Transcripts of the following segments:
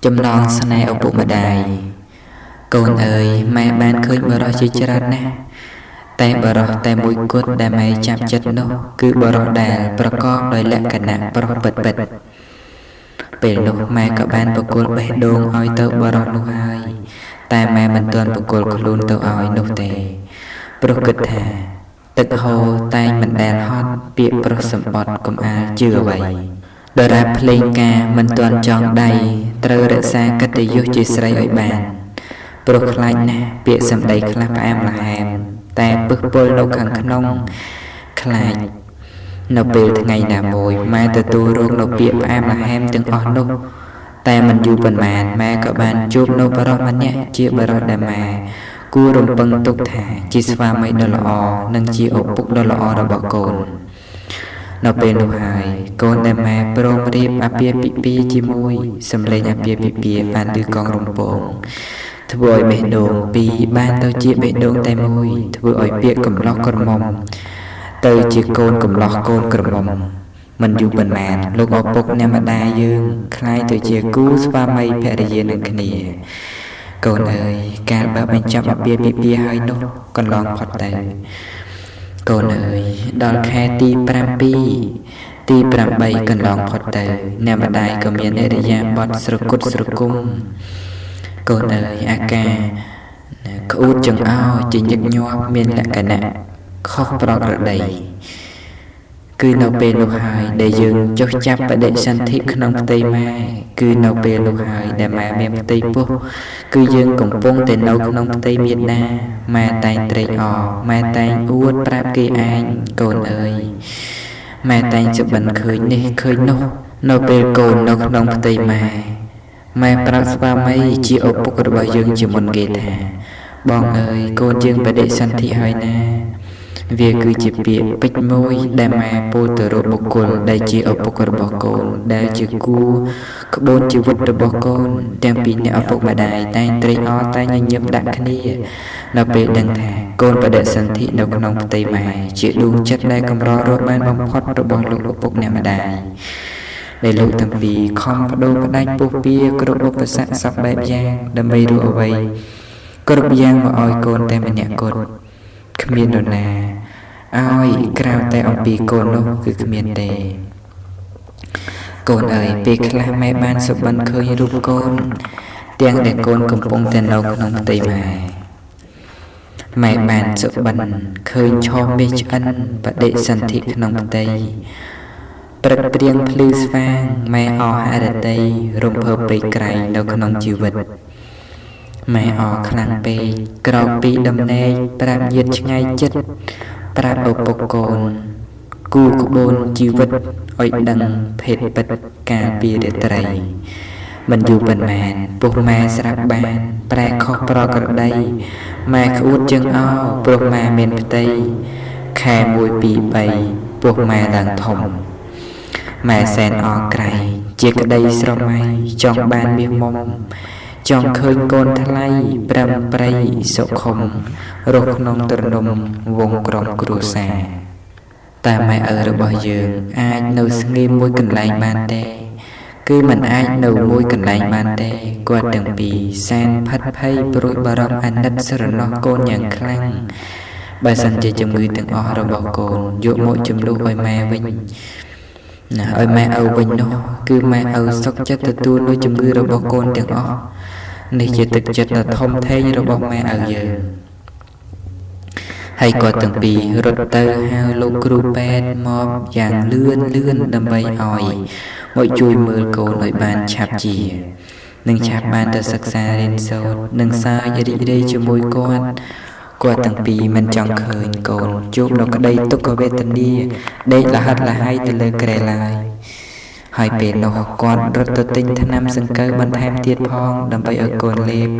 ចំណងស្នេហ៍ឪពុកម្ដាយ កូនអើយម៉ែបានឃើញបុរសជាច្រើនណាស់តែបុរសតែមួយគត់ដែលម៉ែចាប់ចិត្តនោះគឺបុរសដែលប្រកបដោយលក្ខណៈប្រុសពិតៗពេលនោះម៉ែក៏បានប្រគល់បេះដូងឲ្យទៅបុរសនោះហើយតែម៉ែមិនទាន់ប្រគល់ខ្លួនទៅឲ្យនោះទេព្រោះគិតថាទឹកហូរតែងមិនដែលហត់ពាក្យប្រុសសម្បត្តិកុំអាលជឿអ្វីដរាបភ្លេងការមិនទាន់ចងដៃត្រូវរក្សាកិត្តិយសជាស្រីឲ្យបានព្រោះខ្លាចណាស់ពាក្យសម្ដីខ្លះផ្អែមល្ហែមតែពឹសពុលនៅខាងក្នុងខ្លាចនៅពេលថ្ងៃណាមួយម៉ែទទួលរងនៅពាក្យផ្អែមល្ហែមទាំងអស់នោះតែមិនយូរប៉ុន្មានម៉ែក៏បានជួបនៅបុរសម្នាក់ជាបុរសដែលម៉ែគួររំពឹងទុកថាជាស្វាមីដ៏ល្អនិងជាឪពុកដ៏ល្អរបស់កូននៅពេលនោះហើយកូនដែលម៉ែព្រមរៀបអាពាហ៍ពិពាហ៍ជាមួយសម្លេងអាពាហ៍ពិពាហ៍បានឮកងរំពងធ្វើឲ្យបេះដូងពីរបានទៅជាបេះដូងតែមួយធ្វើឲ្យពាក្យកំឡោះក្រមុំទៅជាកូនកំឡោះកូនក្រមុំមិនយូរប៉ុន្មានលោកឪពុកអ្នកម្ដាយយើងក្លាយទៅជាគូស្វាមីភរិយានឹងគ្នាកូនអើយកាលបើបញ្ចប់អាពាហ៍ពិពាហ៍ហើយនោះកន្លងផុតទៅកូនអើយដល់ខែទី7ទី8កន្លងផុតទៅអ្នកម្ដាយក៏មានឥរិយាបថស្រគត់ស្រគំកូនអើយអាការក្អួតចង្អោរជាញឹកញាប់មានលក្ខណៈខុសប្រក្រតីគឺនៅពេលនោះហើយដែលយើងចុះចាប់បដិសន្ធិក្នុងផ្ទៃម៉ែគឺនៅពេលនោះហើយដែលម៉ែមានផ្ទៃពោះគឺយើងកំពុងតែនៅក្នុងផ្ទៃមាតាម៉ែតែងត្រេកអរម៉ែតែងអួតប្រាប់គេឯងកូនអើយម៉ែតែងសុបិនឃើញនេះឃើញនោះនៅពេលកូននៅក្នុងផ្ទៃម៉ែម៉ែប្រាប់ស្វាមីជាឪពុករបស់យើងជាមុនគេថាបងអើយកូនយើងបដិសន្ធិហើយណាវាគឺជាពាក្យពេចន៍មួយដែលម៉ែពោលទៅរកបុគ្គលដែលជាឪពុករបស់កូនដែលជាគូក្បួនជីវិតរបស់កូនទាំងពីរអ្នកឪពុកម្ដាយតែងត្រេកអរតែងញញឹមដាក់គ្នានៅពេលដឹងថាកូនបដិសន្ធិនៅក្នុងផ្ទៃម៉ែជាដួងចិត្តដែលកម្ររកបានបំផុតរបស់លោកឪពុកអ្នកម្ដាយដែលលោកទាំងពីរខំបដូរផ្ដាច់ពុះពៀគ្រប់ឧបសគ្គសពបែបយ៉ាងដើម្បីរកអ្វីគ្រប់យ៉ាងមកឲ្យកូនតែម្នាក់គត់គ្មាននរណាឲ្យក្រៅតែអំពីកូននោះគឺគ្មានទេកូនអើយពេលខ្លះម៉ែបានសុបិនឃើញរូបកូនទាំងដែលកូនកំពុងតែនៅក្នុងផ្ទៃម៉ែម៉ែបានសុបិនឃើញឆោមាសឆ្អិនបដិសន្ធិក្នុងផ្ទៃព្រឹកព្រៀងភ្លឺស្វាងម៉ែអហរតីរំភើបពេកក្រៃនៅក្នុងជីវិតម៉ែអខ្លាំងពេកក្រោកពីដំណេកប្រាប់ញាតិឆ្ងាយចិត្តប្រាប់ឪពុកកូនគូក្បួនជីវិតឲ្យដឹងភេទពិតកាលពីរាត្រីមិនយូរប៉ុន្មានពុះម៉ែស្រាប់បានប្រែខុសប្រក្រតីម៉ែក្អួតជើងអោព្រោះម៉ែមានផ្ទៃខែ1 2 3ពុះម៉ែឡើងធំម៉ែសែនអក្រៃជាក្តីស្រមៃចង់បានមាសមុំចង់ឃើញកូនថ្លៃប្រឹមប្រៃសុខុមរស់ក្នុងទ្រនំវងក្រុមគ្រួសារតែម៉ែឪរបស់យើងអាចនៅស្ងៀមមួយកន្លែងបានទេគឺមិនអាចនៅមួយកន្លែងបានទេគាត់ទាំងពីរសែនផិតភ័យព្រួយបារម្ភអាណិតស្រណោះកូនយ៉ាងខ្លាំងបើសិនជាជំងឺទាំងអស់របស់កូនយកមកជំនួសឲ្យម៉ែវិញណាឲ្យម៉ែឪវិញនោះគឺម៉ែឪសុខចិត្តទទួលនូវជំងឺរបស់កូនទាំងអស់នេះជាទឹកចិត្តដ៏ធំធេងរបស់ម៉ែឪយើងហើយគាត់ទាំងពីររត់ទៅហៅលោកគ្រូពេទ្យមកយ៉ាងលឿនលឿនដើម្បីឲ្យមកជួយមើលកូនឲ្យបានឆាប់ជានិងឆាប់បានទៅសិក្សារៀនសូត្រនិងសើចរីករាយជាមួយគាត់គាត់ទាំងពីរមិនចង់ឃើញកូនជួបនៅក្តីទុក្ខវេទនាដេកលហិតលហៃទៅលើគ្រែឡើយហើយពេលនោះគាត់រត់ទៅទិញថ្នាំសង្កូវបន្ថែមទៀតផងដើម្បីឲ្យកូនលេប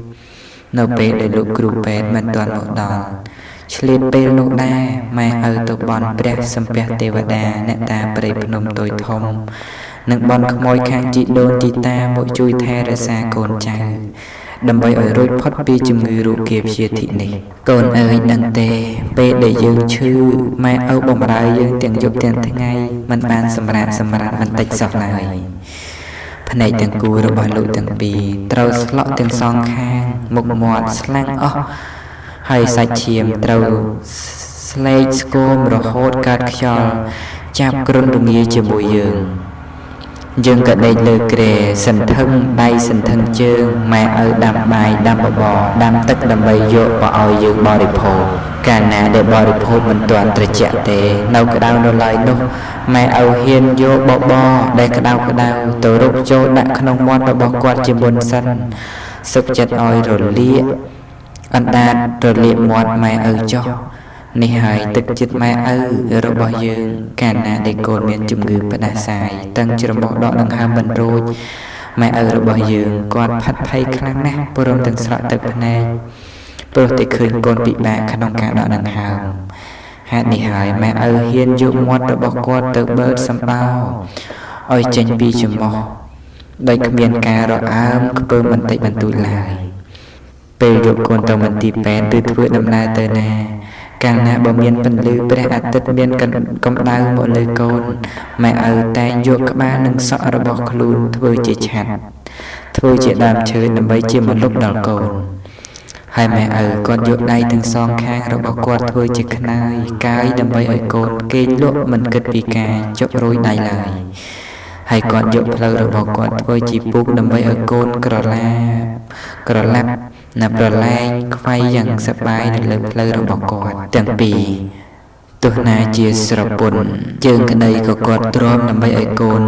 នៅពេលដែលលោកគ្រូពេទ្យមិនទាន់មកដល់ឆ្លៀតពេលនោះដែរម៉ែឪទៅបន់ព្រះសំពះទេវតាអ្នកតាព្រៃភ្នំតូចធំនិងបន់ក្មួយខាងជីដូនជីតាមកជួយថែរក្សាកូនចៅដើម្បីឲ្យរួចផុតពីជំងឺរោគាព្យាធិនេះកូនអើយដឹងទេពេលដែលយើងឈឺម៉ែឪបំរើយើងទាំងយប់ទាំងថ្ងៃមិនបានសម្រាកសម្រាប់បន្តិចសោះឡើយ ភ្នែកទាំងគូរបស់លោកទាំងពីរត្រូវស្លក់ទាំងសងខាងមុខមាត់ស្លាំងអស់ហើយសាច់ឈាមត្រូវស្លេកស្គមរហូតកើតខ្យល់ចាប់គ្រុនរងាជាមួយយើងយើងក៏ដេកលើគ្រែសន្ធឹងដៃសន្ធឹងជើងម៉ែឪដាំបាយដាំបបរដាំទឹកដើម្បីយកមកឲ្យយើងបរិភោគកាលណាដែលបរិភោគមិនទាន់ត្រជាក់ទេនៅក្តៅនៅឡើយនោះម៉ែឪហ៊ានយកបបរដែលក្តៅក្តៅទៅរុកចូលដាក់ក្នុងមាត់របស់គាត់ជាមុនសិនសុខចិត្តឲ្យរលាកអណ្ដាតរលាកមាត់ម៉ែឪចុះនេះហើយទឹកចិត្តម៉ែឪរបស់យើងកាលណាដែលកូនមានជំងឺផ្ដាសាយតឹងច្រមុះដកដង្ហើមមិនរួចម៉ែឪរបស់យើងគាត់ផិតភ័យខ្លាំងណាស់ព្រមទាំងស្រក់ទឹកភ្នែកព្រោះតែឃើញកូនពិបាកក្នុងការដកដង្ហើមហេតុនេះហើយម៉ែឪហ៊ានយកមាត់របស់គាត់ទៅបឺតសម្បោរឲ្យចេញពីច្រមុះដោយគ្មានការរអើមខ្ពើមបន្តិចបន្តួចឡើយពេលយកកូនទៅមន្ទីរពេទ្យឬធ្វើដំណើរទៅណាកាលណាបើមានពន្លឺព្រះអាទិត្យមានកម្ដៅមកលើកូនម៉ែឪតែងយកក្បាលនិងសក់របស់ខ្លួនធ្វើជាឆ័ត្រធ្វើជាដើមឈើដើម្បីជាម្លប់ដល់កូនហើយម៉ែឪគាត់យកដៃទាំងសងខាងរបស់គាត់ធ្វើជាខ្នើយកាយដើម្បីឲ្យកូនគេងលក់មិនគិតពីការចុករយដៃឡើយហើយគាត់យកផ្លូវរបស់គាត់ធ្វើជាពូកដើម្បីឲ្យកូនក្រឡាក្រឡាប់ណាប្រឡែងខ្វៃយ៉ាងសប្បាយនៅលើផ្លូវរបស់គាត់ទាំងពីរទោះណាជាស្រពន់ជើងក្តីក៏គាត់ទ្រាំដើម្បីឲ្យកូន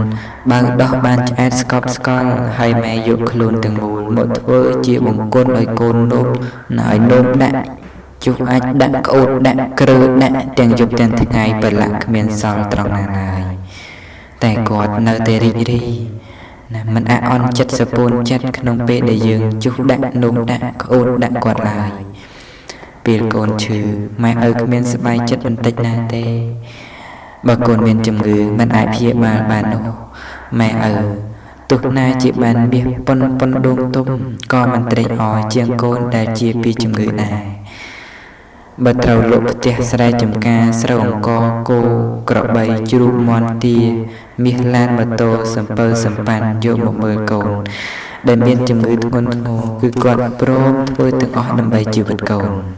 បើកដោះបានឆ្អែតស្កប់ស្កល់ហើយម៉ែយកខ្លួនទាំងមូលមកធ្វើជាបង្គន់ឲ្យកូននោមឲ្យនោមដាក់ជុះអាចដាក់ក្អូតដាក់គ្រើដាក់ទាំងយប់ទាំងថ្ងៃប្រឡាក់គ្មានសល់ត្រង់ណាឡើយតែគាត់នៅតែរីករាយណាមិនអាក់អន់ចិត្តសពូនចិត្តក្នុងពេលដែលយើងជុះដាក់នោមដាក់ក្អូតដាក់គាត់ឡើយពេលកូនឈឺម៉ែឪគ្មានសប្បាយចិត្តបន្តិចណាទេបើកូនមានជំងឺមិនអាចព្យាបាលបាននោះម៉ែឪទោះណាជាបានមាសប៉ុនប៉ុនដួងទុំក៏មិនត្រេកអរជាងកូនដែលជាពីជំងឺដែរបើត្រូវលក់ផ្ទះស្រែចម្ការស្រូវអង្ករគោក្របីជ្រូកមាន់ទាមាសឡានម៉ូតូសំពៅសំប៉ាន់យកមកមើលកូនដែលមានជំងឺធ្ងន់ធ្ងរគឺគាត់ព្រមធ្វើទាំងអស់ដើម្បីជីវិតកូន។